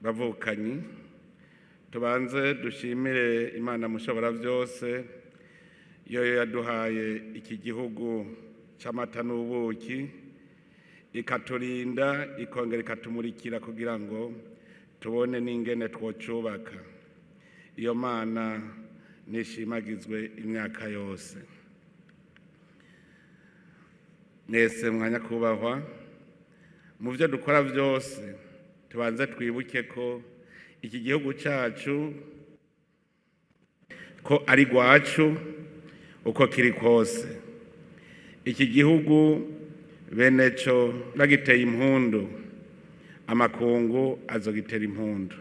Bavukanyi, tubanze dushimire Imana mushobora byose, yoyo yaduhaye iki gihugu c'amata n'ubuki, ikaturinda, ikongera ikatumurikira kugira ngo tubone n'ingene twocubaka. Iyo Mana nishimagizwe imyaka yose. Mwese mwanyakubahwa, mu byo dukora byose tubanze twibuke ko iki gihugu cyacu ko ari rwacu uko kiri kose. Iki gihugu bene cyo bagiteye impundu, amakungu azogitera impundu.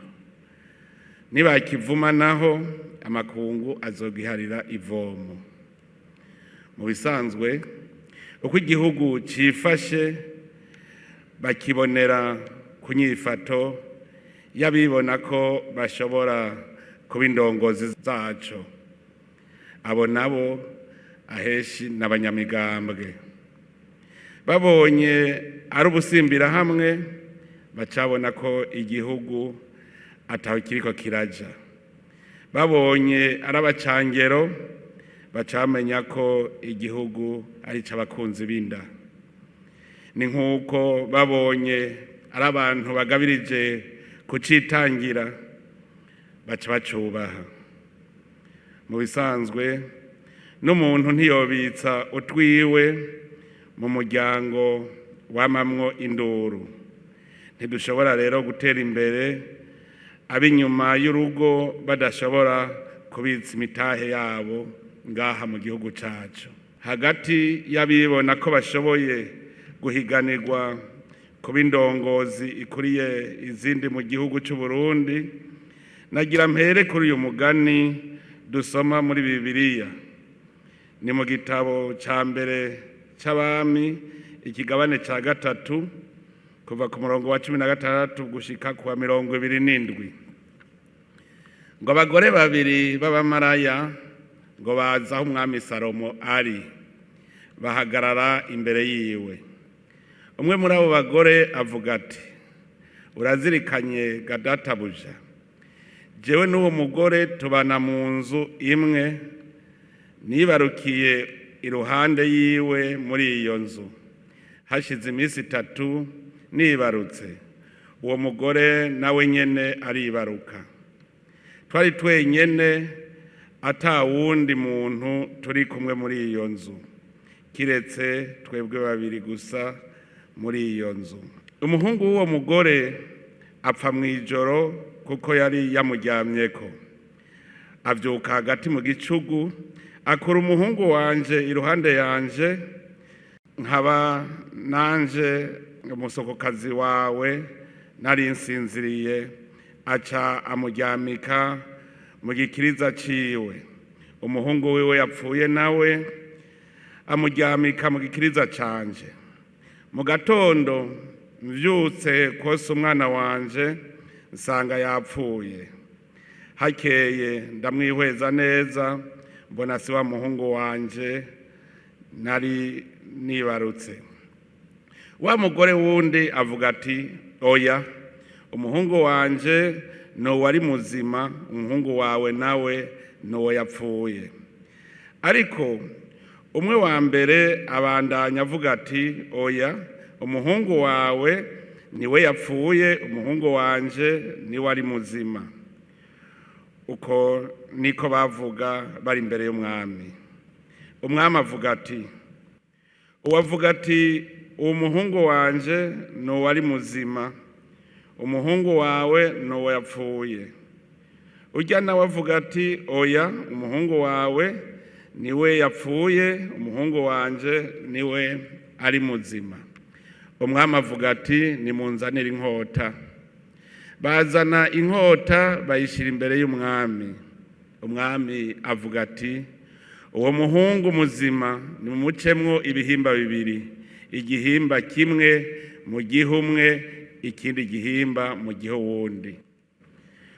Nibakivuma naho, amakungu azogiharira ivomo. Mu bisanzwe, uko igihugu cifashe bakibonera ku nyifato y'abibona ko bashobora kuba indongozi zaco. Abo nabo aheshi n'abanyamigambwe. Babonye ari ubusimbira hamwe, bacabona ko igihugu ataho kiriko kiraja. Babonye ari abacangero, bacamenya ko igihugu ari ic'abakunzi b'inda. Ni nk'uko babonye ari abantu bagabirije kucitangira, baca bacubaha. Mu bisanzwe, n'umuntu ntiyobitsa utwiwe mu muryango wamamwo induru. Ntidushobora rero gutera imbere ab'inyuma y'urugo badashobora kubitsa imitahe yabo ngaha mu gihugu cacu. Hagati y'abibona ko bashoboye guhiganirwa kuba indongozi ikuriye izindi mu gihugu c'u Burundi, nagira mpere kuri uyu mugani dusoma muri Bibiliya. Ni mu gitabo ca mbere c'Abami, ikigabane ca 3, kuva ku murongo wa 16 gushika ku wa 27. Ngo abagore babiri b'abamaraya ngo baza aho umwami Salomo ari, bahagarara imbere yiwe. Umwe muri abo bagore avuga ati: "Urazirikanye ga databuja, jewe n'uwo mugore tubana mu nzu imwe, nibarukiye iruhande yiwe muri iyo nzu. Hashize iminsi 3 nibarutse, uwo mugore nawe nyene aribaruka. Twari twenyene, ata wundi muntu turi kumwe muri iyo nzu, kiretse twebwe babiri gusa muri iyo nzu. Umuhungu w'uwo mugore apfa mw'ijoro, kuko yari yamuryamyeko. Avyuka hagati mu gicugu, akura umuhungu wanje iruhande yanje, nkaba nanje umusokokazi wawe nari nsinziriye, aca amuryamika mu gikiriza ciwe. Umuhungu wiwe yapfuye nawe amuryamika mu gikiriza canje. Mu gatondo mvyutse kose umwana wanje, nsanga yapfuye. Hakeye ndamwihweza neza, mbona si wa muhungu wanje nari nibarutse." Wa mugore wundi avuga ati: "Oya, umuhungu wanje ni wari muzima, umuhungu wawe nawe ni yapfuye." Ariko umwe wa mbere abandanya avuga ati: "Oya, umuhungu wawe niwe yapfuye, umuhungu wanje niwe ari muzima." Uko niko bavuga bari imbere y'umwami. Umwami avuga ati: "Uwavuga ati uwo muhungu wanje ni uwari muzima, umuhungu wawe ni uwo yapfuye, ujya nawe avuga ati oya, umuhungu wawe niwe yapfuye, umuhungu wanje niwe ari muzima." Umwami avuga ati: "Nimunzanire inkota." Bazana inkota, bayishyira imbere y'umwami. Umwami avuga ati: "Uwo muhungu muzima nimumucemwo ibihimba bibiri, igihimba kimwe mu gihe umwe, ikindi gihimba mu gihe uwundi."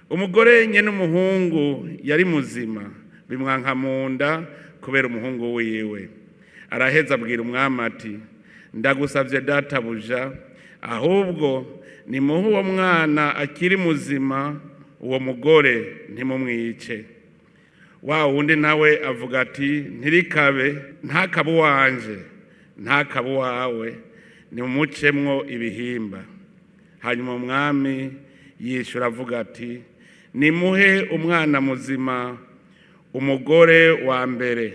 Umugore nye n'umuhungu yari muzima bimwanka mu nda kubera umuhungu wiwe. Araheza abwira umwami ati: "Ndagusabye databuja, Ahubwo nimuhe uwo mwana akiri muzima, uwo mugore ntimumwice. Wa wundi nawe avuga ati: "Ntirikabe, ntakabe uwanje, ntakabe uwawe, nimumucemwo ibihimba." Hanyuma umwami yishura avuga ati: "Nimuhe umwana muzima umugore wa mbere,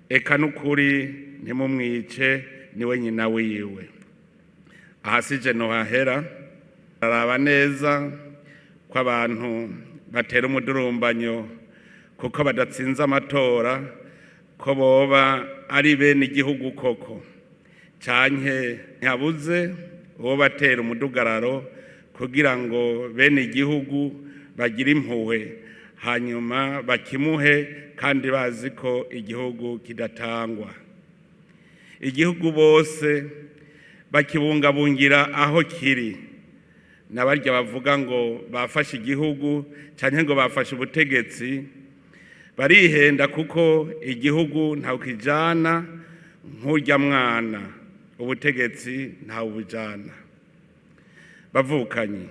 eka n'ukuri ntimumwice, niwe nyina wiwe." Ahasije nohahera. Araba neza ko abantu batera umudurumbanyo kuko badatsinze amatora, ko boba ari bene igihugu koko, canke ntihabuze uwo batera umudugararo kugira ngo bene igihugu bagire impuhwe, hanyuma bakimuhe, kandi bazi ko igihugu kidatangwa. Igihugu bose bakibungabungira aho kiri. N'abarya bavuga ngo bafashe igihugu canke ngo bafashe ubutegetsi barihenda, kuko igihugu ntawe kijana nk'urya mwana, ubutegetsi ntawe bujana. Bavukanyi,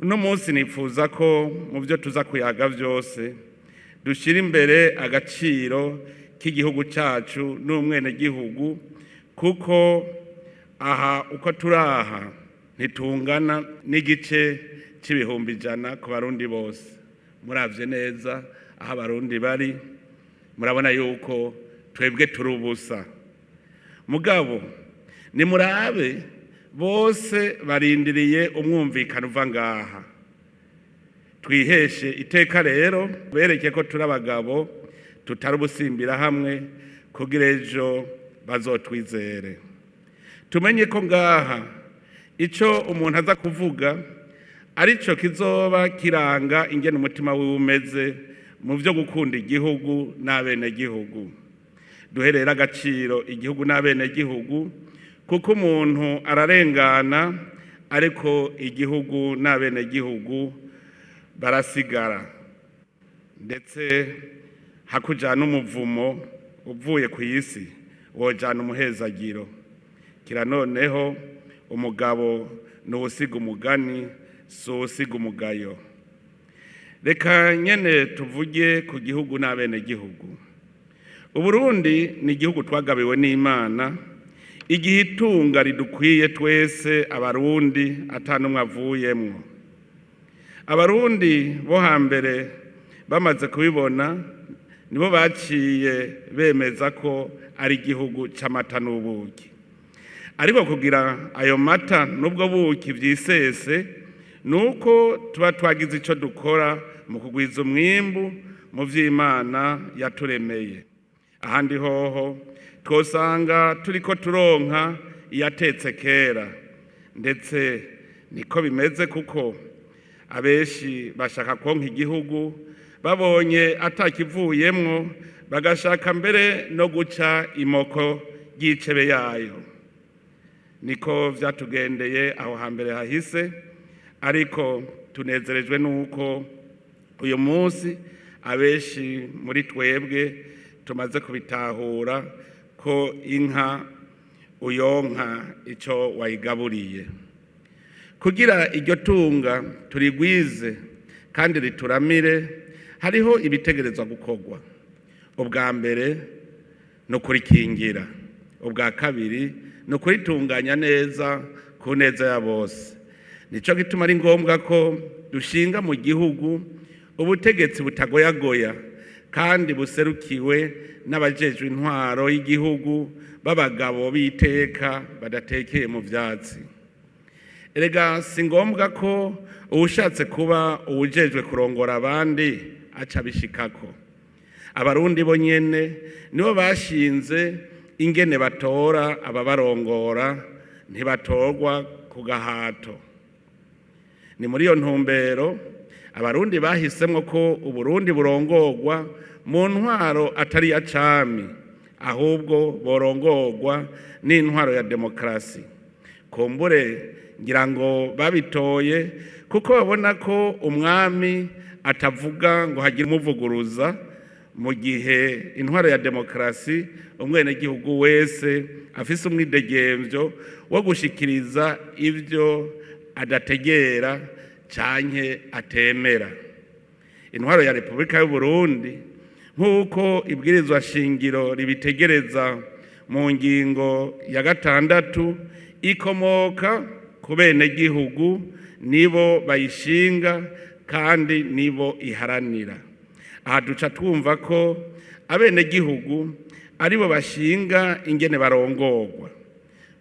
uno munsi nifuza ko mu byo tuza kuyaga byose dushyira imbere agaciro k'igihugu cyacu n'umwenegihugu, kuko aha uko turi aha ntitungana n'igice c'100.000 ku Barundi bose. Muravye neza aho Abarundi bari, murabona yuko twebwe turi ubusa. Mugabo nimurabe, bose barindiriye umwumvikano uva ngaha. Twiheshe iteka rero, bereke ko turi abagabo, tutari ubusimbira hamwe, kugira ejo bazotwizere. Tumenye ko ngaha ico umuntu aza kuvuga arico kizoba kiranga ingene umutima wiwe umeze mu vyo gukunda igihugu n'abenegihugu. Duhe rero agaciro igihugu n'abenegihugu, kuko umuntu ararengana, ariko igihugu n'abenegihugu barasigara. Ndetse hakujana umuvumo uvuye ku isi, wojana umuhezagiro. Kira noneho, umugabo ni uwusiga umugani, si uwusiga umugayo. Reka nyene tuvuge ku gihugu n'abenegihugu. Uburundi ni igihugu twagabiwe n'Imana, igihe itunga ridukwiye twese Abarundi, atanumwe avuyemwo. Abarundi bo hambere bamaze kubibona, nibo baciye bemeza ko ari igihugu c'amata n'ubuki. Ariko kugira ayo mata n'ubwo buki vyisese, nuko tuba twagize ico dukora mu kugwiza umwimbu mu vy'Imana yaturemeye. Ahandi hoho twosanga turiko turonka iyatetse kera. Ndetse niko bimeze, kuko abenshi bashaka konka igihugu, babonye atakivuyemwo bagashaka mbere no guca imoko ry'icebe yayo. Niko vyatugendeye aho hambere hahise, ariko tunezerejwe nuko uyu munsi abenshi muri twebwe tumaze kubitahura ko inka uyonka ico wayigaburiye. Kugira iryo tunga turigwize kandi rituramire, hariho ibitegerezwa gukorwa. Ubwa mbere ni ukurikingira, ubwa kabiri ni ukuritunganya neza ku neza ya bose. Nico gituma ari ngombwa ko dushinga mu gihugu ubutegetsi butagoyagoya kandi buserukiwe n'abajejwe intwaro y'igihugu b'abagabo b'iteka, badatekeye mu vyatsi. Erega si ngombwa ko uwushatse kuba uwujejwe kurongora abandi aca abishikako. Abarundi bo nyene nibo bashinze ingene batora ababarongora, ntibatorwa ku gahato. Ni muri iyo ntumbero Abarundi bahisemwo ko Uburundi burongorwa mu ntwaro atari iya cami, ahubwo borongorwa n'intwaro ya demokarasi. Kumbure ngira ngo babitoye kuko babona ko umwami atavuga ngo hagire umuvuguruza. Mu gihe intwaro ya demokarasi, umwenegihugu wese afise umwidegemvyo wo gushikiriza ivyo adategera canke atemera. Intwaro ya Repubulika y'Uburundi, nk'uko ibwirizwa shingiro ribitegereza mu ngingo ya 6, ikomoka ku benegihugu, nibo bayishinga kandi nibo iharanira. Aha duca twumva ko abenegihugu aribo bashinga ingene barongorwa.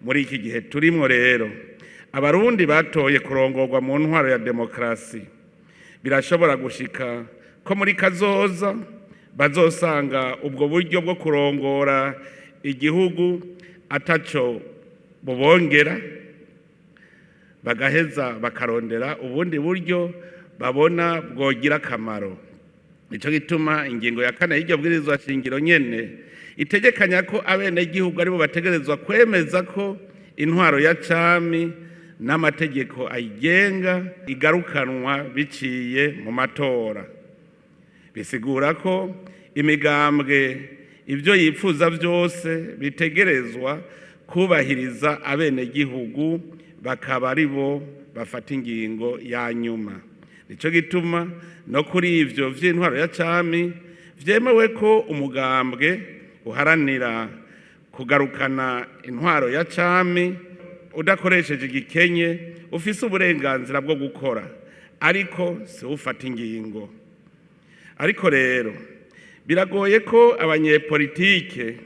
Muri iki gihe turimwo rero, Abarundi batoye kurongorwa mu ntwaro ya demokarasi. Birashobora gushika ko muri kazoza bazosanga ubwo buryo bwo kurongora igihugu ataco bubongera, bagaheza bakarondera ubundi buryo babona bwogira akamaro. Nico gituma ingingo ya 4 y'iryo bwirizwa shingiro nyene itegekanya ko abenegihugu aribo bategerezwa kwemeza ko intwaro ya cami n'amategeko ayigenga igarukanwa biciye mu matora. Bisigura ko imigambwe ivyo yipfuza vyose bitegerezwa kubahiriza abenegihugu, bakaba aribo bafata ingingo ya nyuma. Nico gituma no kuri ivyo vy'intwaro ya cami vyemewe ko umugambwe uharanira kugarukana intwaro ya cami udakoresheje igikenye ufise uburenganzira bwo gukora, ariko si ufata ingingo. Ariko rero biragoye ko abanyepolitike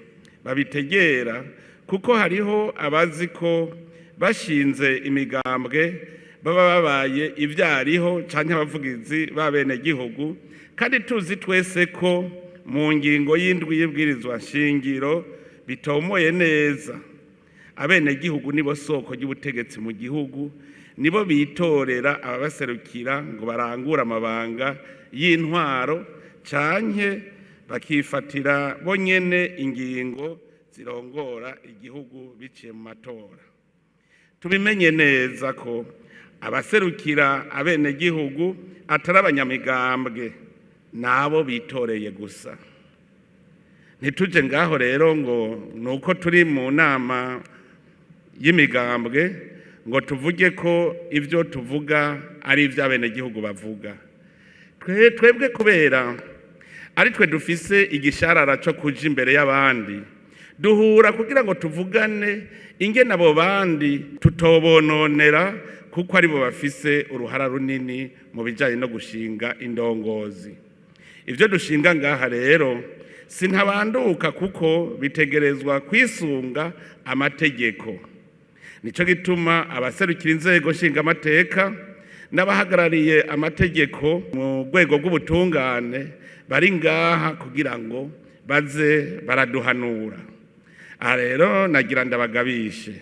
babitegera, kuko hariho abazi ko bashinze imigambwe baba babaye ivyariho canke abavugizi b'abenegihugu, kandi tuzi twese ko mu ngingo y'indwi y'ibwirizwa shingiro bitomoye neza. Abenegihugu nibo soko ry'ubutegetsi mu gihugu, nibo bitorera ababaserukira ngo barangure amabanga y'intwaro canke bakifatira bonyene ingingo zirongora igihugu biciye mu matora. Tubimenye neza ko abaserukira abenegihugu atari abanyamigambwe, nabo bitoreye gusa. Ntituje ngaho rero ngo nuko turi mu nama y'imigambwe ngo tuvuge ko ivyo tuvuga ari ivy'abenegihugu bavuga. Twebwe kubera ari twe dufise igisharara co kuja imbere y'abandi, duhura kugira ngo tuvugane ingene abo bandi tutobononera, kuko aribo bafise uruhara runini mu bijanye no gushinga indongozi. Ivyo dushinga ngaha rero sintabanduka, kuko bitegerezwa kwisunga amategeko. Nico gituma abaserukira inzego nshingamateka n'abahagarariye amategeko mu rwego rw'ubutungane bari ngaha kugira ngo baze baraduhanura. Aha rero nagira ndabagabishe.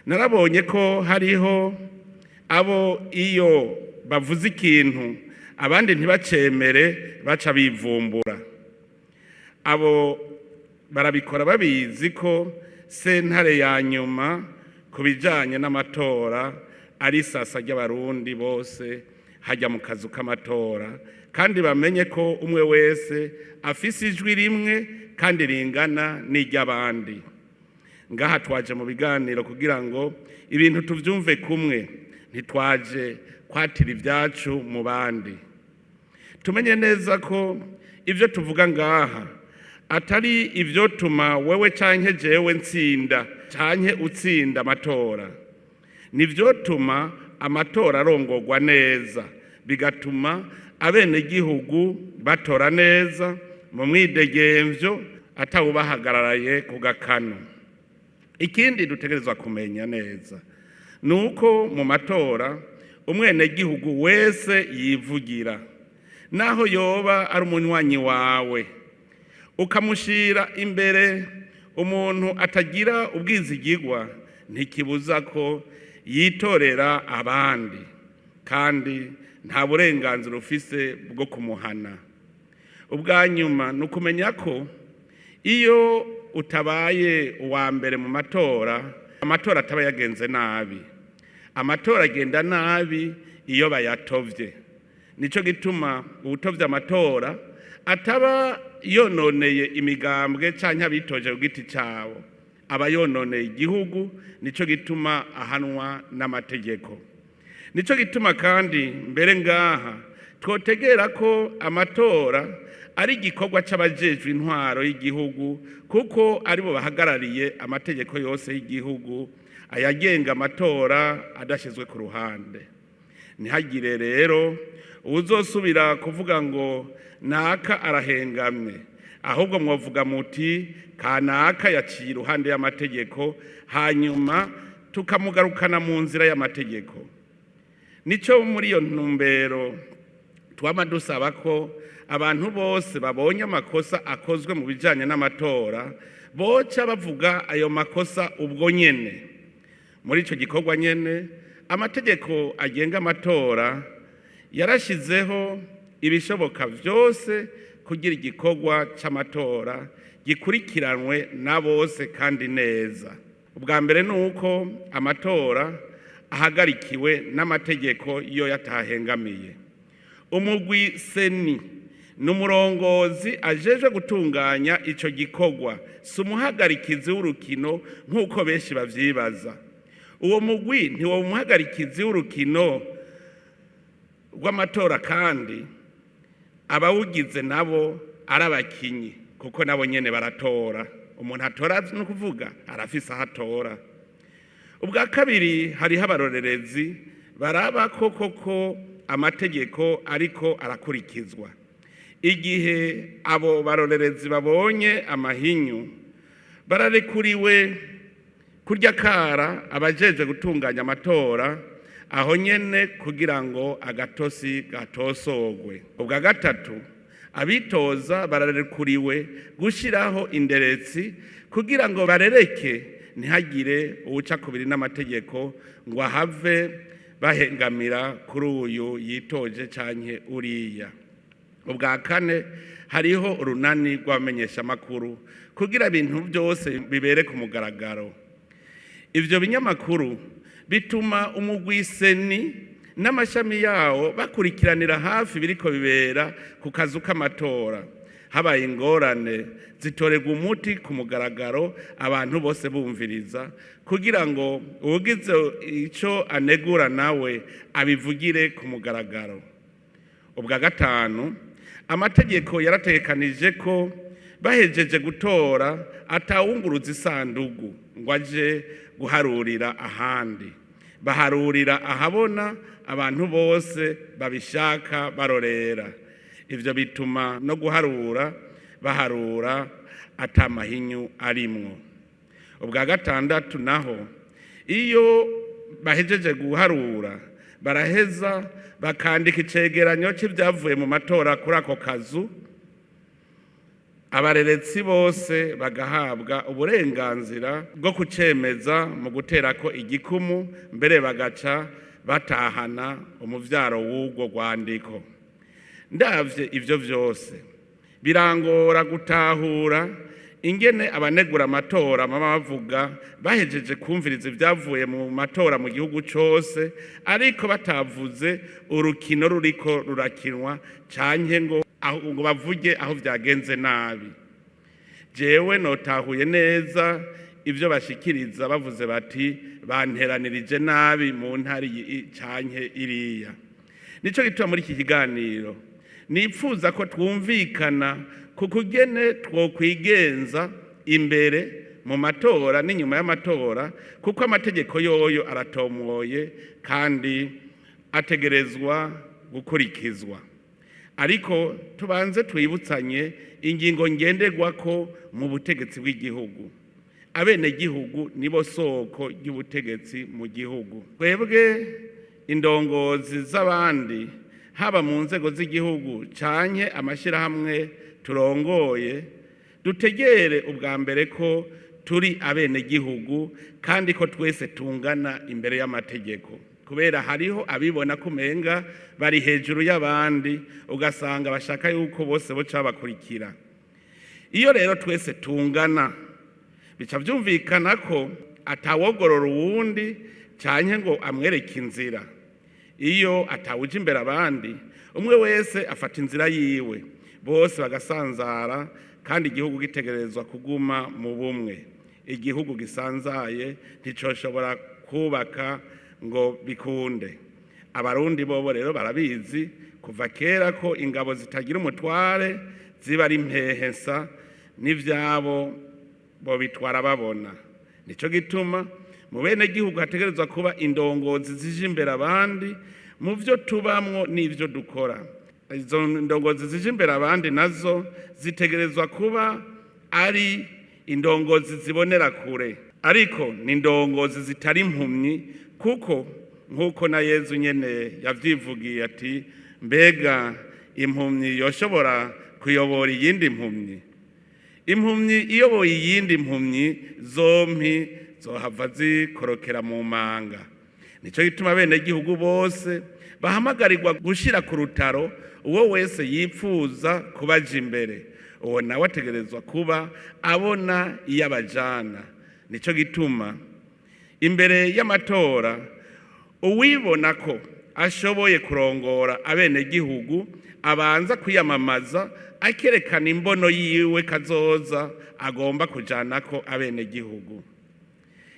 Narabonye ko hariho abo iyo bavuze ikintu abandi ntibacemere baca bivumbura. Abo barabikora babizi ko sentare ya nyuma ku bijanye n'amatora ari sasa ry'Abarundi bose hajya mu kazu k'amatora, kandi bamenye ko umwe wese afise ijwi rimwe kandi ringana n'iry'abandi. Ngaha twaje mu biganiro kugira ngo ibintu tuvyumve kumwe, ntitwaje kwatira ibyacu mu bandi. Tumenye neza ko ivyo tuvuga ngaha atari ivyo tuma wewe canke jewe ntsinda canke utsinda amatora, nivyo tuma amatora arongorwa neza, bigatuma abenegihugu batora neza mu mwidegemvyo atawubahagararaye ku gakano. Ikindi dutegerezwa kumenya neza nuko mu matora umwenegihugu wese yivugira, naho yoba ari umunywanyi wawe, ukamushira imbere umuntu atagira ubwizigirwa, ntikibuza ko yitorera abandi, kandi nta burenganzira ufise bwo kumuhana. Ubwa nyuma ni ukumenya ko iyo utabaye uwa mbere mu matora, amatora ataba yagenze nabi. Amatora agenda nabi iyo bayatovye. Nico gituma uwutovye amatora ataba yononeye imigambwe canke abitoje ku giti cabo, aba yononeye igihugu. Nico gituma ahanwa n'amategeko. Nico gituma kandi mbere ngaha twotegera ko amatora ari igikorwa c'abajejwe intwaro y'igihugu, kuko aribo bahagarariye amategeko yose y'igihugu ayagenga amatora adashizwe ku ruhande. Ntihagire rero uwuzosubira kuvuga ngo naka arahengamye, ahubwo mwovuga muti kanaka yaciye iruhande y'amategeko, hanyuma tukamugarukana mu nzira y'amategeko. Nico muri iyo ntumbero twama dusaba ko abantu bose babonye amakosa akozwe mu bijanye n'amatora boca bavuga ayo makosa ubwo nyene. Muri ico gikorwa nyene, amategeko agenga amatora yarashizeho ibishoboka vyose kugira igikorwa c'amatora gikurikiranwe na bose kandi neza. Ubwa mbere ni uko amatora ahagarikiwe n'amategeko iyo yatahengamiye. Umugwi CENI ni umurongozi ajejwe gutunganya ico gikorwa, si umuhagarikizi w'urukino nk'uko benshi bavyibaza. Uwo mugwi ntiwoba umuhagarikizi w'urukino rw'amatora, kandi abawugize nabo ari abakinyi, kuko nabo nyene baratora. Umuntu atora ni ukuvuga arafise aho atora. Ubwa kabiri, hariho abarorerezi baraba ko koko amategeko ariko arakurikizwa. Igihe abo barorerezi babonye amahinyu, bararekuriwe kurya kara abajejwe gutunganya amatora aho nyene kugira ngo agatosi gatosogwe. Ubwa gatatu, abitoza bararekuriwe gushiraho inderetsi kugira ngo barereke, ntihagire uwuca kubiri n'amategeko ngo ahave bahengamira kuri uyu yitoje canke uriya. Ubwa kane, hariho urunani rw'abamenyeshamakuru kugira ibintu byose bibere ku mugaragaro. Ivyo binyamakuru bituma umugwi CENI n'amashami yawo bakurikiranira hafi biriko bibera ku kazu k'amatora. Habaye ingorane, zitorerwa umuti ku mugaragaro, abantu bose bumviriza, kugira ngo uwugize ico anegura nawe abivugire ku mugaragaro. Ubwa gatanu, amategeko yarategekanije ko bahejeje gutora atawunguruza isandugu ngo aje guharurira ahandi. Baharurira ahabona, abantu bose babishaka barorera. Ivyo bituma no guharura baharura atamahinyu arimwo. Ubwa gatandatu naho, iyo bahejeje guharura, baraheza bakandika icegeranyo c'ivyavuye mu matora kuri ako kazu. Abareretsi bose bagahabwa uburenganzira bwo kucemeza mu guterako igikumu, mbere bagaca batahana umuvyaro w'urwo rwandiko. Ndavye ivyo vyose, birangora gutahura ingene abanegura amatora bama bavuga bahejeje kumviriza ivyavuye mu matora mu gihugu cose, ariko batavuze urukino ruriko rurakinwa canke ngo bavuge aho vyagenze nabi. Jewe notahuye neza ivyo bashikiriza bavuze bati banteranirije nabi mu ntara iyi canke iriya. Nico gituma muri iki kiganiro nipfuza ko twumvikana ku kugene twokwigenza imbere mu matora n'inyuma y'amatora, kuko amategeko yoyo aratomoye kandi ategerezwa gukurikizwa. Ariko tubanze twibutsanye ingingo ngenderwako mu butegetsi bw'igihugu. Abenegihugu nibo soko ry'ubutegetsi mu gihugu. Twebwe indongozi z'abandi, haba mu nzego z'igihugu canke amashirahamwe turongoye, dutegere ubwa mbere ko turi abenegihugu kandi ko twese tungana imbere y'amategeko, kubera hariho abibona ko umenga bari hejuru y'abandi, ugasanga bashaka yuko bose boca babakurikira. Iyo rero twese tungana, bica vyumvikana ko atawogorora uwundi canke ngo amwereke inzira. Iyo atawuja imbere abandi, umwe wese afata inzira yiwe. Bose bagasanzara, kandi igihugu gitegerezwa kuguma mu bumwe. Igihugu gisanzaye nticoshobora kubaka ngo bikunde. Abarundi bobo rero barabizi kuva kera ko ingabo zitagira umutware ziba ari impehesa, n'ivyabo bobitwara babona. Nico gituma mu bene gihugu hategerezwa kuba indongozi zije imbere abandi mu vyo tubamwo n'ivyo dukora. Izo ndongozi zije imbere abandi nazo zitegerezwa kuba ari indongozi zibonera kure, ariko ni indongozi zitari impumyi, kuko nk'uko na Yezu nyene yavyivugiye ati: "Mbega impumyi yoshobora kuyobora iyindi mpumyi? Impumyi iyoboye iyindi mpumyi, zompi zohava zikorokera mu manga." Nico gituma bene gihugu bose bahamagarirwa gushira ku rutaro uwo wese yipfuza kubaja imbere. Uwo nawe ategerezwa kuba abona iyo abajana. Nico gituma imbere y'amatora uwibona ko ashoboye kurongora abenegihugu abanza kwiyamamaza, akerekana imbono yiwe kazoza agomba kujanako abenegihugu.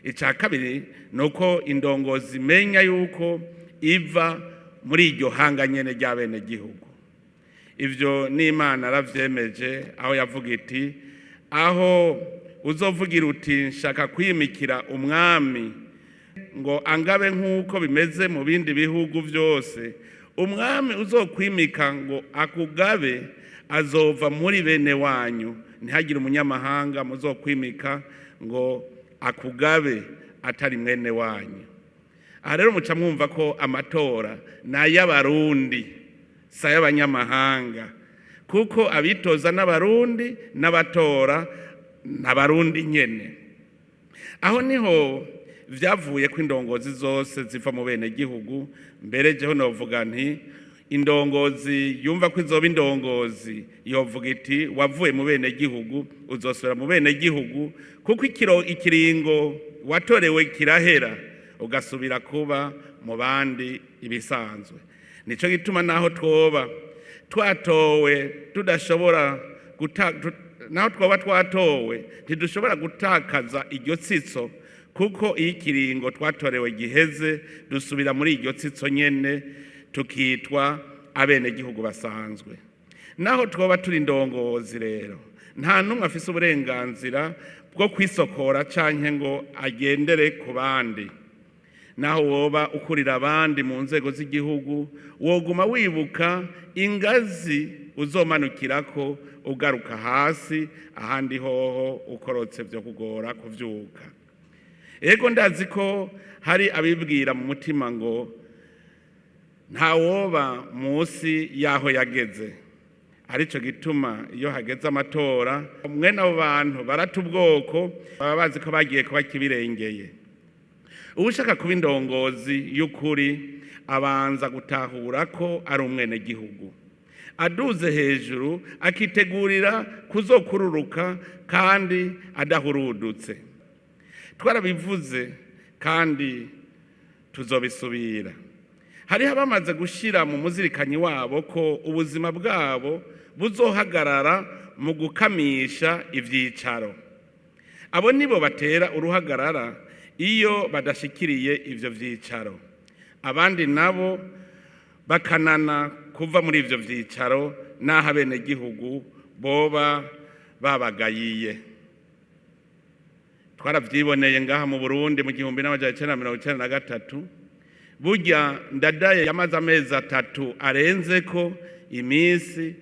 Icya kabiri ni uko indongozi imenya yuko iva muri iryo hanga nyene ry'abenegihugu. Ivyo n'Imana aravyemeje aho yavuga iti: "Aho uzovugira uti: 'Nshaka kwimikira umwami ngo angabe nk'uko bimeze mu bindi bihugu byose,' umwami uzokwimika ngo akugabe azova muri bene wanyu. Ntihagire umunyamahanga muzokwimika ngo akugabe atari mwene wanyu." Aha rero muca mwumva ko amatora ni ay'Abarundi, si ay'abanyamahanga, kuko abitoza n'Abarundi, n'abatora n'Abarundi nyene. Aho niho vyavuye ko indongozi zose ziva mu bene gihugu. Mbere jeho novuga nti indongozi yumva ko izoba indongozi yovuga iti: "Wavuye mu bene gihugu, uzosubira mu bene gihugu," kuko ikiringo watorewe kirahera, ugasubira kuba mu bandi ibisanzwe. Nico gituma naho twoba twatowe tudashobora, naho twoba twatowe, ntidushobora gutakaza iryo tsitso, kuko iyo ikiringo twatorewe giheze dusubira muri iryo tsitso nyene, tukitwa abenegihugu basanzwe. Naho twoba turi indongozi rero, nta n'umwe afise uburenganzira bwo kwisokora canke ngo agendere ku bandi. Naho woba ukurira abandi mu nzego z'igihugu, woguma wibuka ingazi uzomanukirako ugaruka hasi. Ahandi hoho ukorotse vyo kugora kuvyuka. Ego, ndazi ko hari abibwira mu mutima ngo ntawoba munsi y'aho yageze. Arico gituma iyo hageze amatora, mwene abo bantu barata ubwoko, baba bazi ko bagiye kuba kibirengeye. Ushaka kuba indongozi y'ukuri abanza gutahura ko ari umwenegihugu aduze hejuru, akitegurira kuzokururuka kandi adahurudutse. Twarabivuze kandi tuzobisubira: hariho abamaze gushyira mu muzirikanyi wabo ko ubuzima bwabo buzohagarara mu gukamisha ivyicaro. Abo nibo batera uruhagarara iyo badashikiriye ivyo vyicaro, abandi nabo bakanana kuva muri ivyo vyicaro n'aho abenegihugu boba babagayiye. Twaravyiboneye ngaha mu Burundi mu 1993. Burya Ndadaye yamaze amezi 3 arenze ko iminsi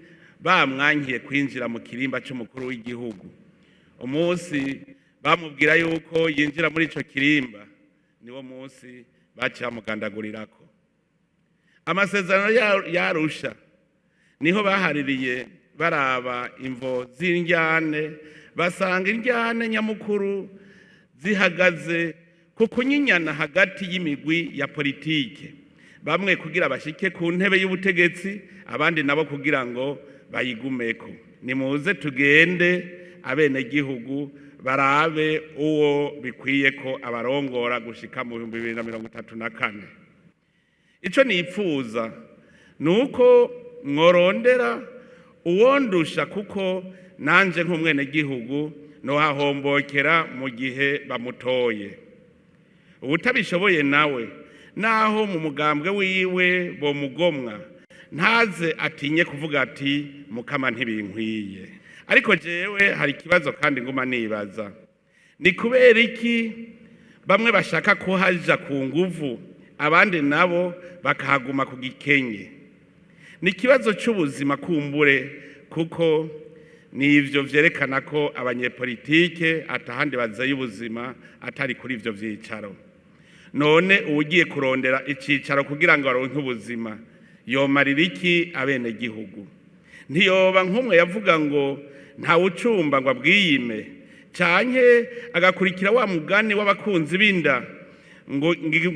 bamwankiye kwinjira mu kirimba c'umukuru w'igihugu. Umunsi bamubwira yuko yinjira muri ico kirimba, niwo munsi baciye bamugandagurirako. Amasezerano y'Arusha niho bahaririye baraba imvo z'indyane, basanga indyane nyamukuru zihagaze ku kunyinyana hagati y'imigwi ya politike, bamwe kugira bashike ku ntebe y'ubutegetsi, abandi nabo kugira ngo bayigumeko. Nimuze tugende, abenegihugu barabe uwo bikwiye ko abarongora gushika mu 2034. Ico nipfuza ni uko mworondera Uwondusha, kuko nanje nk'umwenegihugu nohahombokera mu gihe bamutoye. Uwutabishoboye nawe, naho mu mugambwe wiwe bomugomwa, ntaze atinye kuvuga ati: "Mukama, ntibinkwiye." Ariko jewe hari ikibazo kandi nguma nibaza: ni kubera iki bamwe bashaka kuhaja ku nguvu, abandi nabo bakahaguma ku gikenye? Ni ikibazo c'ubuzima kumbure, kuko nivyo vyerekana ko abanyepolitike atahandi bazeye ubuzima atari kuri ivyo vyicaro. None uwugiye kurondera icicaro kugira ngo aronke ubuzima yomarira iki abenegihugu? Ntiyoba nk'umwe yavuga ngo ntawucumba ngo abwiyime, canke agakurikira wa mugani w'abakunzi b'inda ngo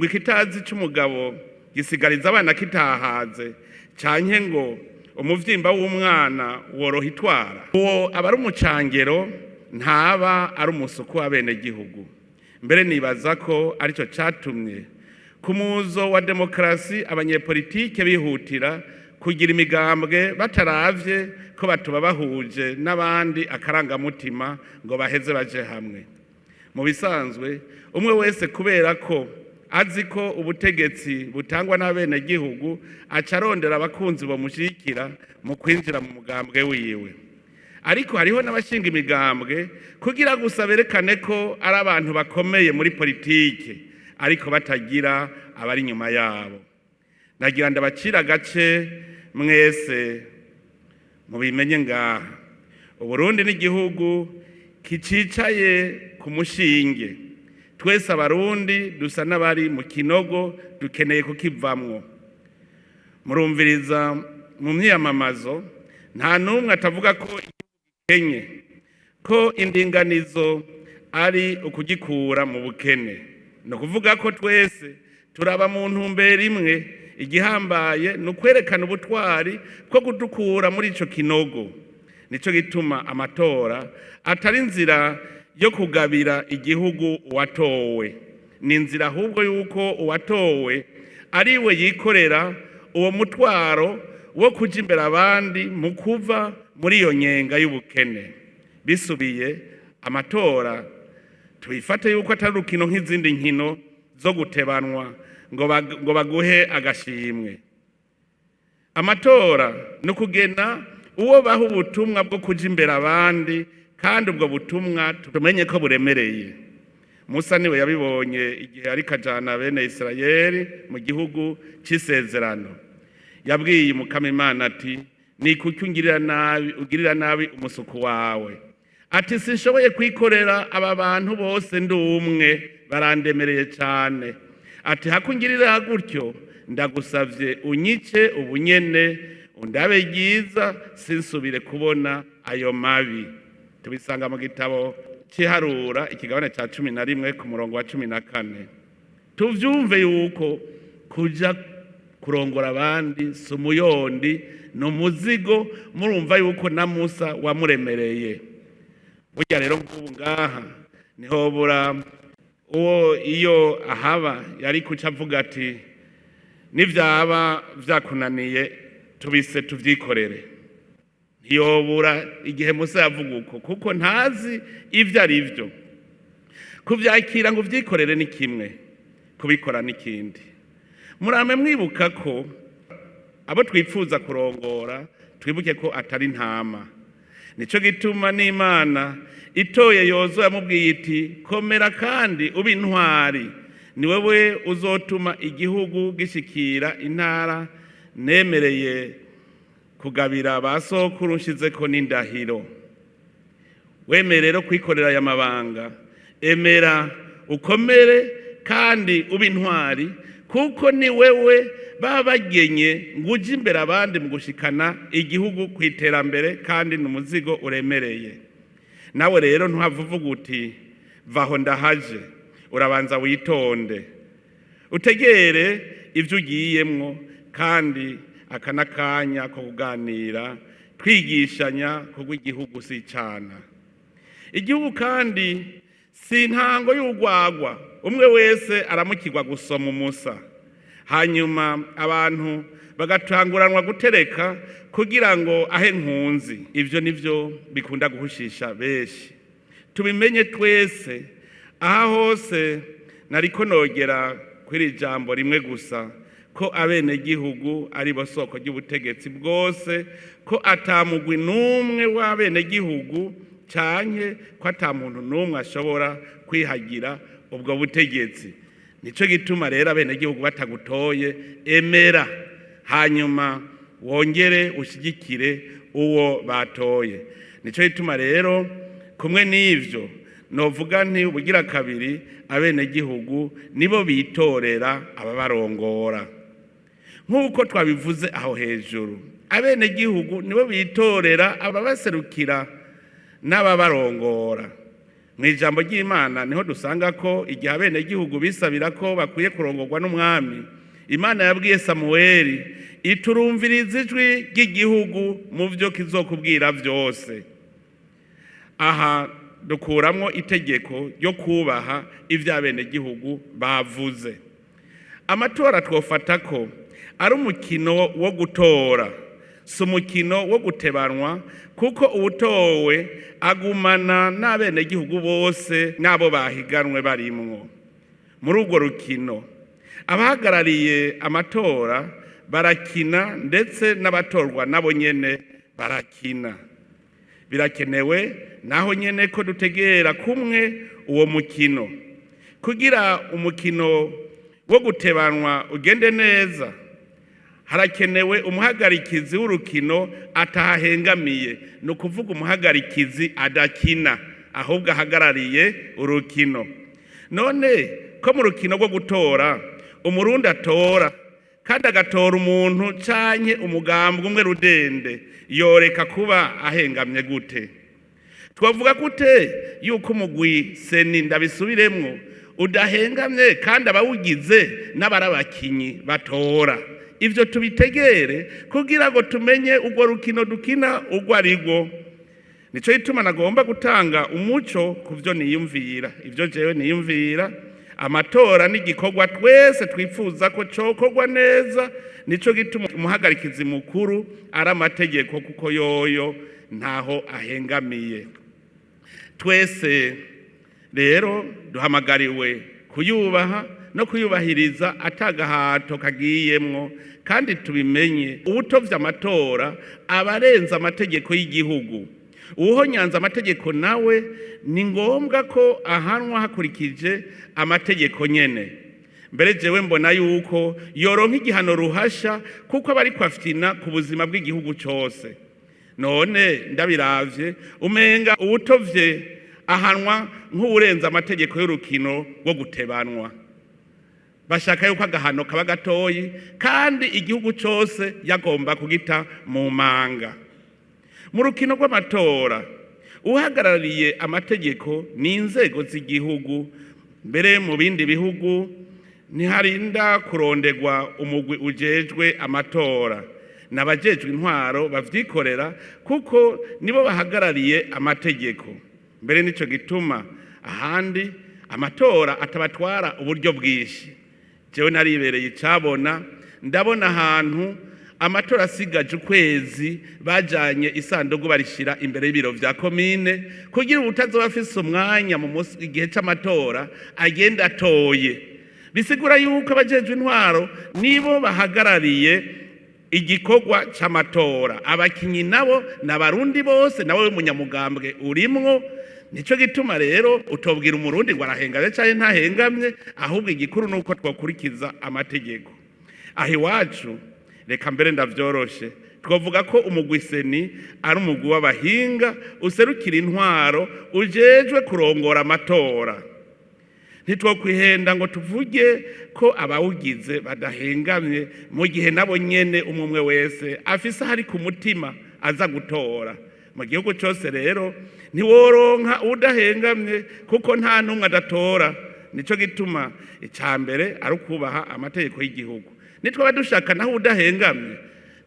ikitazi c'umugabo gisigariza abana kitahaze, canke ngo umuvyimba w'umwana woroha itwara? Uwo aba ari umucangero, ntaba ari umusuku w'abenegihugu. Mbere nibaza ko arico catumye ku muzo wa demokarasi abanyepolitike bihutira kugira imigambwe, bataravye ko batuba bahuje n'abandi akarangamutima ngo baheze baje hamwe. Mu bisanzwe, umwe wese, kubera ko azi ko ubutegetsi butangwa n'abenegihugu, aca arondera abakunzi bamushyigikira mu kwinjira mu mugambwe wiwe. Ariko hariho n'abashinga imigambwe kugira gusa berekane ko ari abantu bakomeye muri politike, ariko batagira abari inyuma yabo. Nagira ndabacira agace mwese mubimenye ngaha: Uburundi n'igihugu kicicaye ku mushinge. Twese Abarundi dusa n'abari mu kinogo, dukeneye kukivamwo. Murumviriza mu myiyamamazo, nta n'umwe atavuga ko igihugu gikenye, ko indinganizo ari ukugikura mu bukene. Ni ukuvuga ko twese turaba mu ntumbero imwe. Igihambaye ni ukwerekana ubutwari bwo kudukura muri ico kinogo. Nico gituma amatora atari inzira yo kugabira igihugu uwatowe, ni inzira ahubwo y'uko uwatowe ari we yikorera uwo mutwaro wo kuja imbere abandi mu kuva muri iyo nyenga y'ubukene. Bisubiye, amatora tubifate yuko atari urukino nk'izindi nkino zo gutebanwa ngo baguhe agashimwe. Amatora ni ukugena uwo baha ubutumwa bwo kuja imbere abandi, kandi ubwo butumwa tumenye ko buremereye. Musa niwe yabibonye igihe ariko ajana bene Isirayeli mu gihugu c'isezerano. Yabwiye Umukama Imana ati: "Ni kuki ungirira nabi, ugirira nabi umusuku wawe?" Ati: "Sinshoboye kwikorera aba bantu bose ndi umwe, barandemereye cane." Ati: "Hakungirira gutyo, ndagusavye unyice ubunyene, undabe ryiza, sinsubire kubona ayo mabi." Tubisanga mu gitabo c'iharura, ikigabane ca 11, ku murongo wa 14. Tuvyumve yuko kuja kurongora abandi si umuyondi, ni umuzigo. Murumva yuko na Musa wamuremereye. Burya rero nk'ubu ngaha ntihobura uwo iyo ahaba yari kuca avuga ati: "Nivyaba vyakunaniye, tubise tuvyikorere." Ntiyobura igihe Musa yavuga uko, kuko ntazi ivyo ari vyo. Kuvyakira ngo uvyikorere ni kimwe, kubikora n'ikindi. Murame mwibuka ko abo twifuza kurongora, twibuke ko atari ntama. Nico gituma n'Imana itoye Yozuwe yamubwiye iti: "Komera kandi ube intwari, ni wewe uzotuma igihugu gishikira intara nemereye kugabira ba sokuru, nshizeko n'indahiro." Wemeye rero kwikorera aya mabanga, emera ukomere kandi ube intwari, kuko ni wewe baba bagenye ngo uje imbere abandi mu gushikana igihugu ku iterambere, kandi ni umuzigo uremereye. Nawe rero ntuhava uvuga uti: "Vaho ndahaje." Urabanza witonde, utegere ibyo ugiyemwo, kandi aka n'akanya ko kuganira, twigishanya, kuko igihugu si icana. Igihugu kandi si intango y'urwagwa. Umwe wese aramukirwa gusoma umusa, hanyuma abantu bagatanguranwa gutereka kugira ngo ahe nkunzi. Ivyo nivyo bikunda guhushisha benshi. Tubimenye twese, aha hose nariko nogera kuri iri jambo rimwe gusa, ko abenegihugu ari bo soko ry'ubutegetsi bwose, ko ata mugwi n'umwe w'abenegihugu canke ko ata muntu n'umwe ashobora kwihagira ubwo butegetsi. Nico gituma rero abenegihugu batagutoye, emera hanyuma wongere ushigikire uwo batoye. Nico gituma rero kumwe n'ivyo novuga nti ubugira kabiri, abenegihugu nibo bitorera ababarongora. Nk'uko twabivuze aho hejuru, abenegihugu nibo bitorera ababaserukira n'ababarongora. Mu ijambo ry'Imana niho dusanga ko igihe abenegihugu bisabira ko bakwiye kurongorwa n'umwami, Imana yabwiye Samuweli iturumviriza ijwi ry'igihugu mu byo kizokubwira byose. Aha dukuramwo itegeko ryo kubaha ivyo abenegihugu bavuze. Amatora twofata ko ari umukino wo gutora, si umukino wo gutebanwa, kuko uwutowe agumana n'abenegihugu bose n'abo bahiganwe barimwo. Muri urwo rukino abahagarariye amatora barakina, ndetse n'abatorwa nabo nyene barakina. Birakenewe naho nyene ko dutegera kumwe uwo mukino. Kugira umukino wo gutebanwa ugende neza, harakenewe umuhagarikizi w'urukino atahengamiye, ni ukuvuga umuhagarikizi adakina ahubwo ahagarariye urukino. None ko mu rukino rwo gutora umurundi atora kandi agatora umuntu canke umugambwe umwe rudende, yoreka kuba ahengamye gute? Twavuga gute yuko umugwi seni, ndabisubiremwo, udahengamye kandi abawugize n'abari abakinyi batora? Ivyo tubitegere kugira ngo tumenye urwo rukino dukina urwo ari rwo. Nico gituma nagomba gutanga umuco ku vyo niyumvira, ivyo jewe niyumvira. Amatora n'igikorwa twese twifuza ko cokorwa neza. Nico gituma umuhagarikizi mukuru ari amategeko, kuko yoyo ntaho ahengamiye. Twese rero duhamagariwe kuyubaha no kuyubahiriza atagahato kagiyemwo, kandi tubimenye, uwutovye amatora abarenza amategeko y'igihugu. Uwuhonyanza amategeko nawe ni ngombwa ko ahanwa hakurikije amategeko nyene. Mbere jewe mbona yuko yoronka igihano ruhasha, kuko aba ariko afyina ku buzima bw'igihugu cose. None ndabiravye, umenga uwutovye ahanwa nk'uwurenza amategeko y'urukino rwo gutebanwa. Bashaka yuko agahano kaba gatoyi kandi igihugu cose yagomba kugita mu manga. Mu rukino rw'amatora uhagarariye amategeko ni inzego z'igihugu. Mbere mu bindi bihugu ntiharinda kurondegwa umugwi ujejwe amatora, n'abajejwe intwaro bavyikorera kuko nibo bahagarariye amategeko. Mbere nico gituma ahandi amatora atabatwara uburyo bwinshi. Jewe naribereye icabona, ndabona ahantu amatora asigaje ukwezi bajanye isanduku barishira imbere y'ibiro vya komine, kugira uwutazoba afise umwanya mu musi igihe c'amatora agenda atoye. Bisigura yuko abajejwe intwaro nibo bahagarariye igikorwa c'amatora, abakinyi nabo n'abarundi bose, nawe w'umunyamugambwe urimwo. Nico gituma rero utobwira umurundi ngo arahengamye canke ntahengamye, ahubwo igikuru nuko twokurikiza amategeko. Aho iwacu, reka mbere ndavyoroshe, twavuga ko umugwi seni ari umugwi w'abahinga userukira intwaro ujejwe kurongora amatora. Ntitwokwihenda ngo tuvuge ko abawugize badahengamye, mu gihe nabo nyene umwe umwe wese afise ahari ku mutima aza gutora. Mu gihugu cose rero ntiworonka udahengamye, kuko nta n'umwe adatora. Nico gituma ica mbere ari ukubaha amategeko y'igihugu. Nitwaba dushaka naho udahengamye,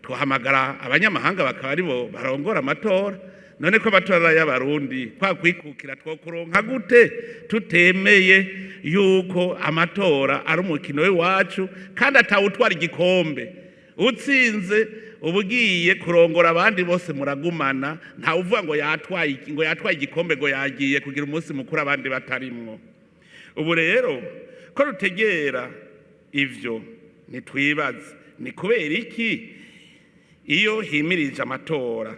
twohamagara abanyamahanga bakaba aribo barongora amatora. None ko amatora y'abarundi kwa kwikukira twokuronka gute tutemeye yuko amatora ari umukino w'iwacu kandi atawutwara igikombe? Utsinze uba ugiye kurongora abandi bose muragumana, ntawe uvuga ngo yatwaye, ngo yatwaye igikombe, ngo yagiye kugira umunsi mukuru abandi batarimwo. Ubu rero ko rutegera ivyo, nitwibaze ni kubera iki iyo himirije amatora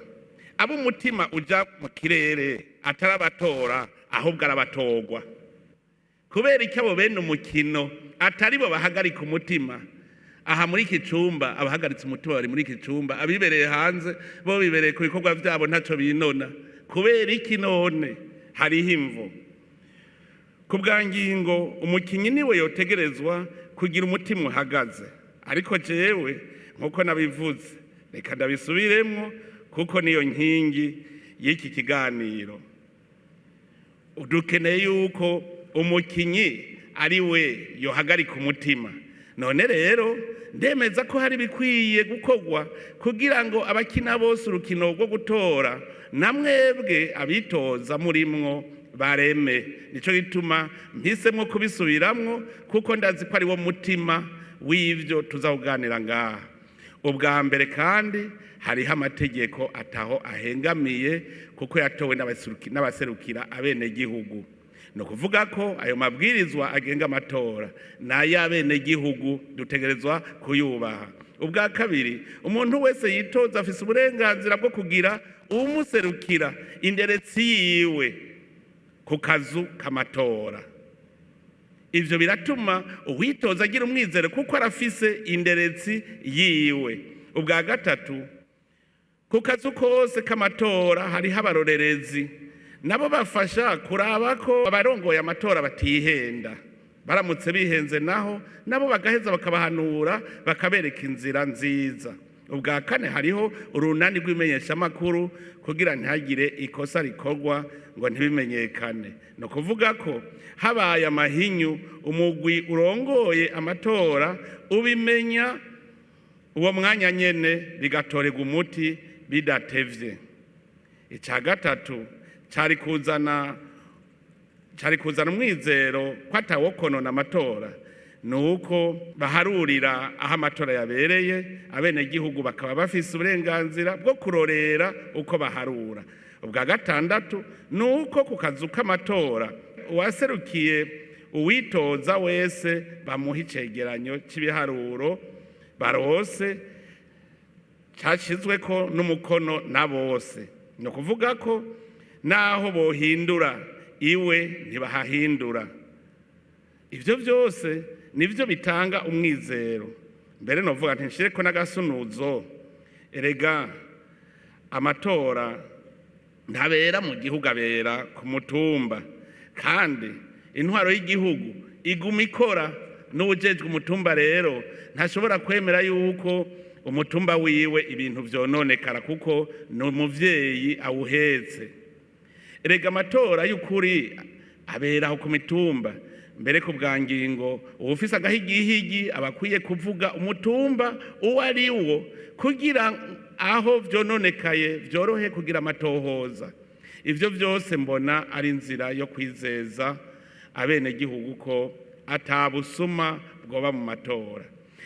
abo umutima uja mu kirere atari abatora ahubwo arabatorwa? Kubera iki abo bene umukino atari bo bahagarika umutima? Aha muri iki cumba abahagaritse umutima bari muri iki cumba, abibereye hanze bo bibereye ku bikorwa vyabo, ntaco binona. Kubera iki none? Hariho imvo. Ku bwa ngingo, umukinyi niwe yotegerezwa kugira umutima uhagaze, ariko jewe nkuko nabivuze, reka ndabisubiremwo kuko niyo nkingi y'iki kiganiro. Dukeneye yuko umukinyi ari we yohagarika umutima. None rero ndemeza ko hari bikwiye gukorwa kugira ngo abakina bose urukino rwo gutora, na mwebwe abitoza murimwo, bareme. Nico gituma mpisemwo kubisubiramwo, kuko ndazi ko ari wo mutima w'ivyo tuzakuganira ngaha. Ubwa mbere kandi hariho amategeko ataho ahengamiye, kuko yatowe n'abaserukira abenegihugu. Ni ukuvuga ko ayo mabwirizwa agenga amatora n'ay'abenegihugu, dutegerezwa kuyubaha. Ubwa kabiri, umuntu wese yitoza afise uburenganzira bwo kugira uwumuserukira, inderetsi yiwe, ku kazu k'amatora. Ivyo biratuma uwitoza agira umwizero kuko arafise inderetsi yiwe. Ubwa gatatu, ku kazu kose k'amatora hariho abarorerezi, nabo bafasha kuraba ko abarongoye amatora batihenda. Baramutse bihenze naho, nabo bagaheza bakabahanura, bakabereka inzira nziza. Ubwa kane, hariho urunani rw'imenyeshamakuru kugira ntihagire ikosa rikorwa ngo ntibimenyekane. Ni ukuvuga ko habaye amahinyu, umugwi urongoye amatora ubimenya uwo mwanya nyene, bigatorerwa umuti bidatevye. Icya gatatu cari kuzana umwizero ko atawokonona amatora ni uko baharurira aho amatora yabereye, abenegihugu bakaba bafise uburenganzira bwo kurorera uko baharura. Ubwa gatandatu ni uko ku kazu k'amatora uwaserukiye uwitoza wese bamuha icegeranyo cy'ibiharuro barose cyashyizweko n'umukono na bose. Ni ukuvuga ko naho bohindura iwe ntibahahindura. Ibyo byose nibyo bitanga umwizero. Mbere novuga nti nshireko n'agasunuzo: erega amatora ntabera mu gihugu, abera ku mutumba, kandi intwaro y'igihugu iguma ikora. N'uwujejwe umutumba rero ntashobora kwemera yuko umutumba wiwe ibintu vyononekara, kuko ni umuvyeyi awuhetse. Erega amatora y'ukuri abera aho ku mitumba. Mbere ku bwa ngingo, uwufise agahigihigi aba akwiye kuvuga umutumba uwo ari wo, kugira aho vyononekaye vyorohe kugira amatohoza. Ivyo vyose mbona ari inzira yo kwizeza abenegihugu ko atabusuma bwoba mu matora.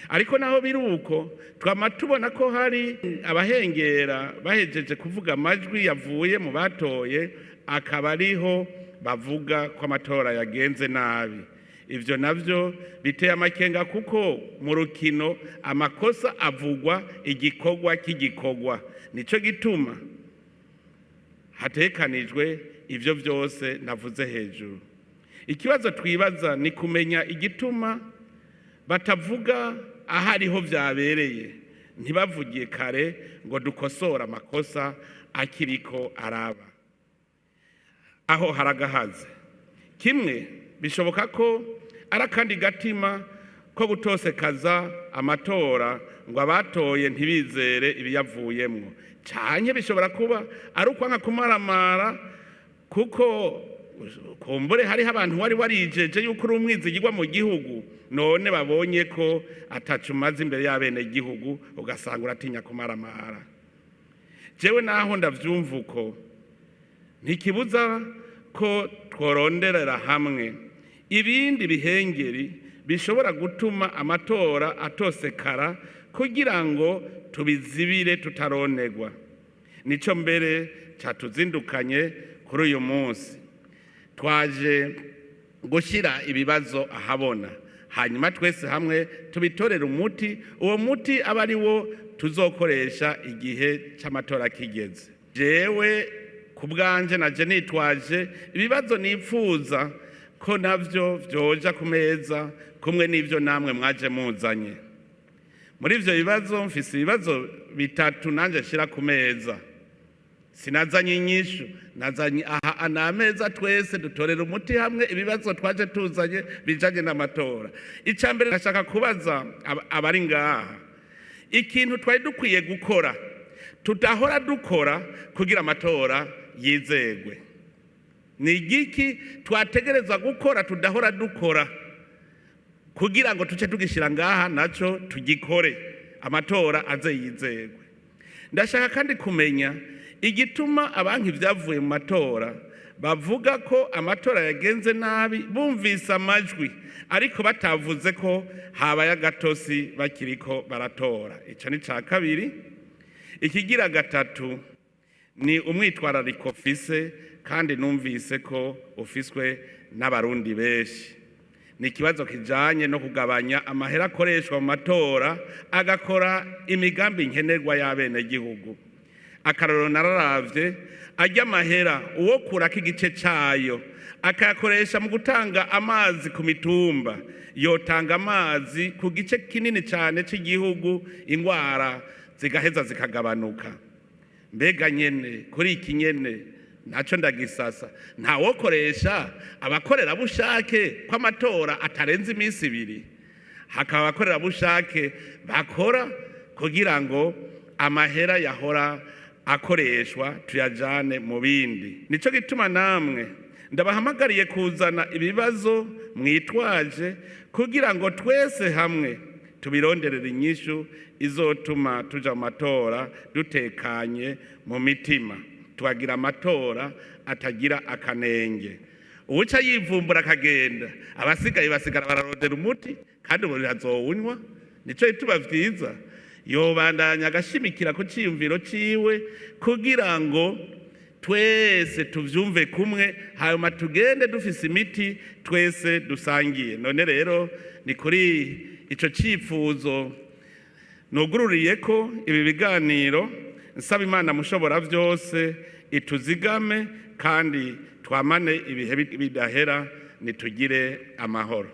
Ariko naho biri uko, twama tubona ko hari abahengera bahejeje kuvuga amajwi yavuye mu batoye, akaba ariho bavuga ko amatora yagenze nabi. Ivyo navyo biteye amakenga, kuko mu rukino amakosa avugwa igikorwa k'igikorwa. Nico gituma hatekanijwe ivyo vyose navuze hejuru. Ikibazo twibaza ni kumenya igituma batavuga aho ariho vyabereye, ntibavugiye kare ngo dukosore amakosa akiriko araba. Aho haragahaze. Kimwe bishoboka ko ari akandi gatima ko gutosekaza amatora ngo abatoye ntibizere ibiyavuyemwo, canke bishobora kuba ari ukwanka kumaramara, kuko kumbure hariho abantu wari warijeje yuko uri umwizigirwa mu gihugu, none babonye ko ataco umaze imbere y'abenegihugu, ugasanga uratinya kumaramara. Jewe naho ndavyumva uko, ntikibuza ko tworonderera hamwe ibindi bihengeri bishobora gutuma amatora atosekara. kugira ngo tubizibire tutaronegwa. Nico mbere catuzindukanye kuri uyu munsi. Twaje gushyira ibibazo ahabona, hanyuma twese hamwe tubitorere umuti. Uwo muti aba ari wo tuzokoresha igihe cy'amatora kigeze. Jewe ku bwanje naje nitwaje ibibazo nipfuza ko navyo vyoja ku meza kumwe n'ivyo namwe mwaje muzanye. Muri ivyo bibazo mfise ibibazo bitatu nanje nshira ku meza. Sinazanye inyishu, nazanye aha ni ameza, twese dutorera umuti hamwe ibibazo twaje tuzanye bijanye n'amatora. Icya mbere, ndashaka kubaza abari ngaha ikintu twari dukwiye gukora tudahora dukora kugira amatora yizegwe. Ni igiki twategereza gukora tudahora dukora kugira ngo tuce tugishyira ngaha naco tugikore, amatora aze yizegwe? Ndashaka kandi kumenya igituma abanki ibyavuye mu matora bavuga ko amatora yagenze nabi bumvise amajwi, ariko batavuze ko habaye agatosi bakiriko baratora. Ico ni ca kabiri. Ikigira gatatu ni umwitwarariko ufise, kandi numvise ko ufiswe n'Abarundi benshi. Ni ikibazo kijanye no kugabanya amahera akoreshwa mu matora, agakora imigambi nkenerwa y'abenegihugu. Akarorero, nararavye arya amahera, uwo kurako igice cayo akayakoresha mu gutanga amazi ku mitumba, yotanga amazi ku gice kinini cyane cy'igihugu, ingwara zigaheza zikagabanuka. Mbega nyene kuri iki nyene naco ndagisasa, ntawokoresha abakorerabushake ko amatora atarenze iminsi 2, hakaba abakorerabushake bakora kugira ngo amahera yahora akoreshwa tuyajane mu bindi? Nico gituma namwe ndabahamagariye kuzana ibibazo mwitwaje kugira ngo twese hamwe tubironderere inyishu izotuma tuja mu matora dutekanye mu mitima, tukagira amatora atagira akanenge. Uwuca yivumbura akagenda, abasigaye basigara bararondera umuti, kandi ubu azowunywa. Nico gituma vyiza yobandanya agashimikira ku ciyumviro ciwe kugira ngo twese tuvyumve kumwe, hanyuma tugende dufise imiti twese dusangiye. None rero ni kuri ico cifuzo nugururiye ko ibi biganiro, nsaba Imana mushobora byose ituzigame kandi twamane ibihe bidahera, nitugire amahoro.